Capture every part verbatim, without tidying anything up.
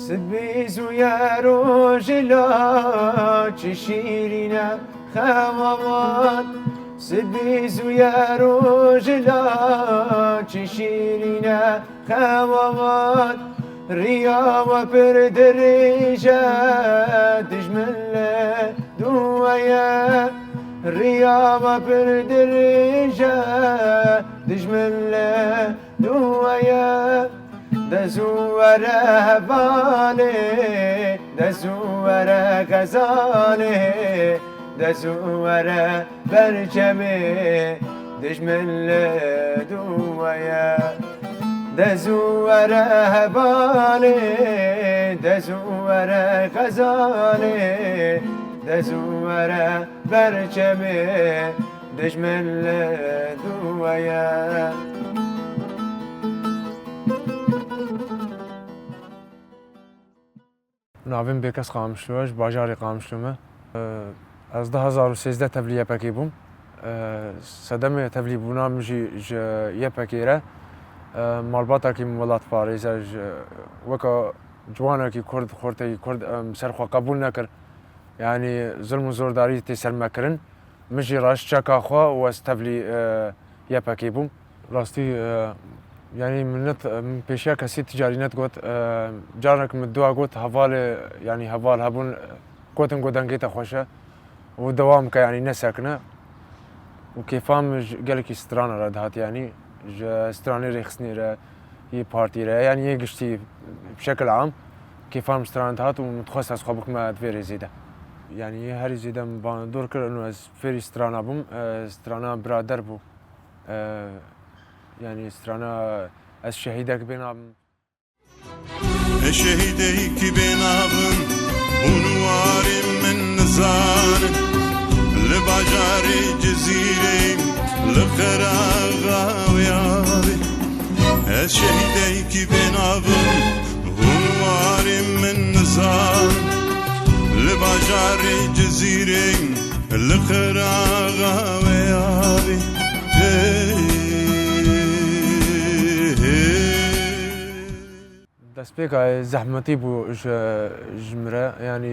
Sibî zû ye roj la çi şîrîn e xewa wan. Sibî zû ye roj la çi şîrîn e xewa wan. Riya we pir dirêj e, dijmin li dû we ye. Riya we pir dirêj e, dijmin li dû we ye. De zû were hevalê, de zû were xezalê, de zû were ber çemê, dijmin li dû we ye. De zû were hevalê, de zû were xezalê, de zû were ber çemê, dijmin li dû we ye. Navê min Bêkes Qamişlo ye, ji bajarê Qamişlo me. Ez du hezar û sêzdeh tevlî Y P G bûm. Sedemê tevlîbûna min jî ji Y P G re, malbatekî min welatparêz e, ji, weke ciwanekî Kurd, xortekî Kurd, em ser xwe qebûl nekir. Yanî zilm û zordarî tê ser me kirin. Min jî raşt çeka xwe û ez tevlî, e, Y P G bûm. Rastî, e, yanî min net, min pêşiya kesî ti carî net got. E, carek min dua got, hevalê, yanî heval hebûn, gotin ku dengê te xweş e û dewam ke, yanî nesekine. Û kêfa min ji gelekî strana re dihat, yanî ji stranê rêxistinê re, yê partî re, yanî yê giştî bi şekil am, kêfa min strana dihat û min dixwest ez xwe bikime di vê rêzê de. Yanî yê herî zêde min bandor kir, û ez fêrî strana bûm, e, strana Birader bû. E, yanî strana Ez şehîdek bê nabim. Ez şehîdeyekî bê navim, hûn warê min nizanin. Li bajarê Cizîrê, li qeraxa wê avê. Ez şehîdeyekî bê navim, hûn warê min nizanin. Li bajarê Cizîrê, li qeraxa wê avê. Hey, hey. Destpêka zehmetî bû ji, ji min re, yanî,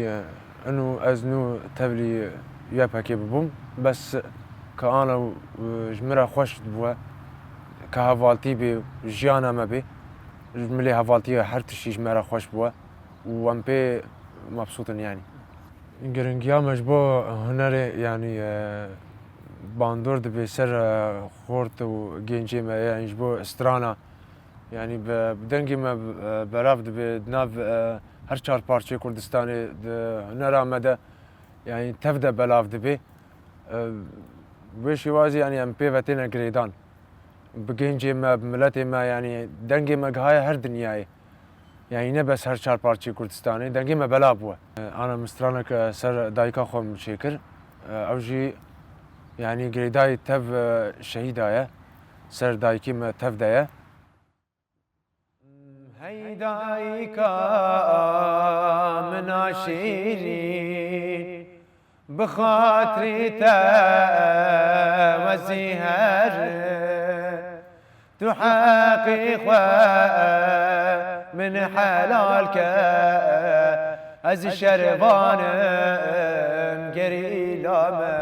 ino ez nû tevlî Y P G bibûm, bes ke ana, e, ji min re xweş dibû, ke hevaltî bê, jiyana me bê, ji milê hevaltî her tiştî ji me re xweş bû û em pê mebsût in, yanî. Giringiya me ji bo hunerê, yanî, e, bandor dibe ser, e, xort û gencê me, yanî ji bo strana. Yanî bi, bi dengê me, e, belav dibe, di nav, e, her çar parçeyê Kurdistanê di hunera me de, yanî tev de belav dibe. E, wê şêwazî, yanî em pê ve têne girêdan. Bi gencê me, bi miletê me, yanî dengê me gihaye her dinyayê. Yanî ne bes her çar parçeyê Kurdistanê, dengê me belav bûye. E, ana min stranek, e, ser dayika xwe min çêkir. E, ew jî, yanî girêdayî tev, e, şehîda ye. Ser dayikê me tev de ye. Hey dayika min a şîrîn, bi xatirî te wezî herim, tu heqî xwe min helal ke, ez şervanim gerîla me.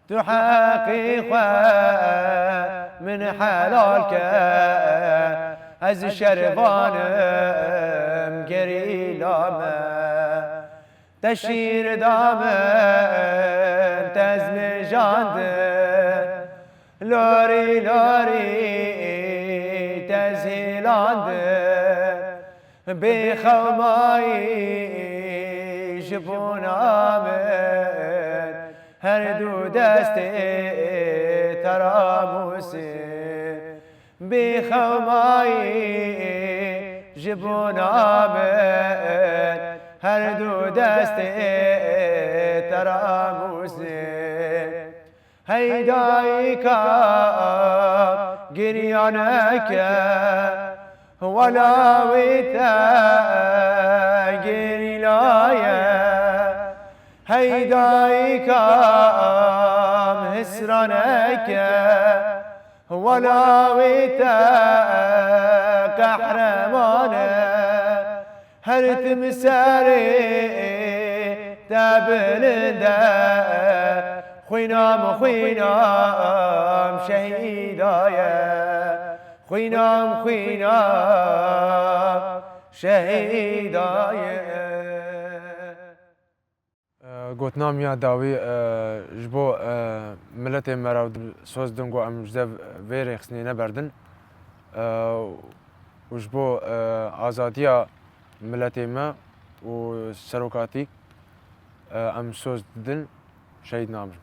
Tu heqî xwe min helal ke, ez şervanim gerîla me. Te şîr da min, te ez mijandin, lorî lorî te ez hîlandin. Bêxew mayî ji bona min, her du destê te ramûsê. Bêxew mayî ji bona min, her du destê te ramûsê. Hey dayika, giriya neke, wela wê te gerîla ye. Hey dayika, hisra neke, wela wê te qehreman e. Her tim serê te bilind e, xwîna min xwîna şehîda ye, xwîna min xwîna şehîda ye. Gotina min ya dawî, e, ji bo, e, miletê me re soz didin ku em ji dev vê rêxistinê neberdin, e, û ji bo, e, azadiya miletê me û serokatî, e, em soz didin, şehîd nabin.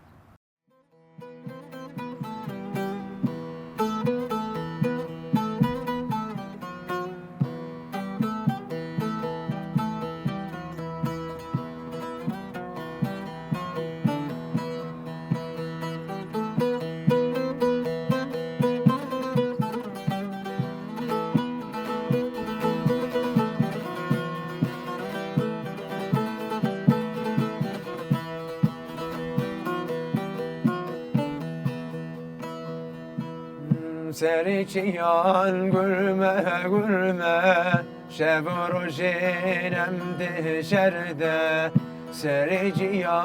Serê çiyan gurme, gurme, şev û rojên em di şer de. Serê çiya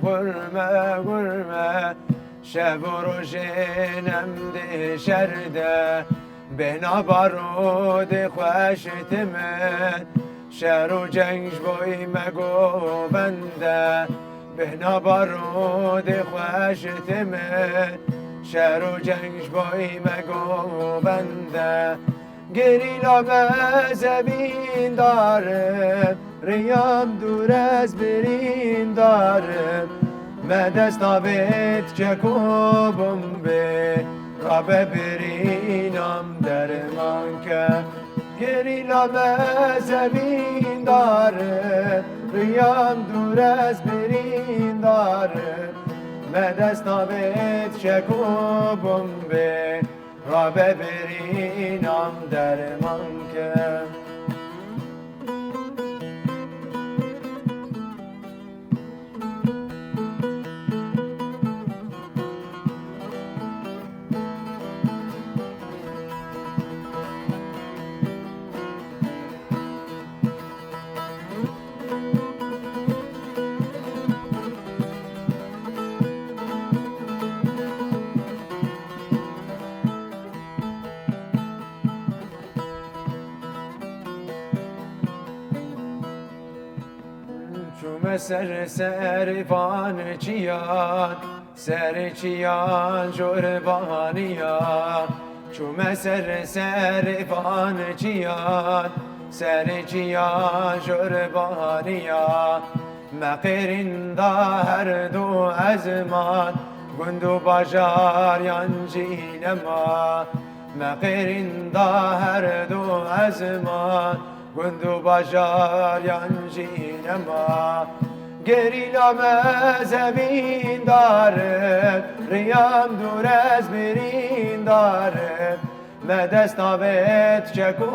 gurme, gurme, şev û rojên em di şer de. Bêhna barûdê xweş tim e, şer û ceng ji bo me govend e. Bêhna barûdê xweş tim e, şer û ceng ji bo me govend e. Gerîla me zevîndar in, riyam dûr ez birîndar im. Me dest navêt çek û bombê, rabe birînam derman ke. Gerîla me zevîndar in, riyam dûr ez birîndar im. Me dest navêt çek û bombê, rabe birînam derman ke. Çûme ser ser van çiyan, ser çiyan corbaniya. Çûme ser ser van çiyan, ser çiyan corbaniya. Me qêrîn da her du ezman, gund û bajar yan jî nema. Me qêrîn da her du ezman, gund û bajar yan jî nema. Gerîla me zevîndar in, riyam dûr ez birîndar im. Me dest navêt çek û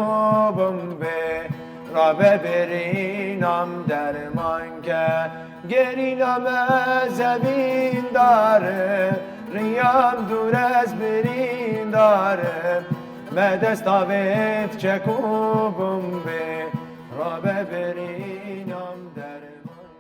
bombê, rabe birînam derman ke. Gerîla me zevîndar in, riyam dûr ez birîndar im. Me dest navêt çek û bombê, rabe birîn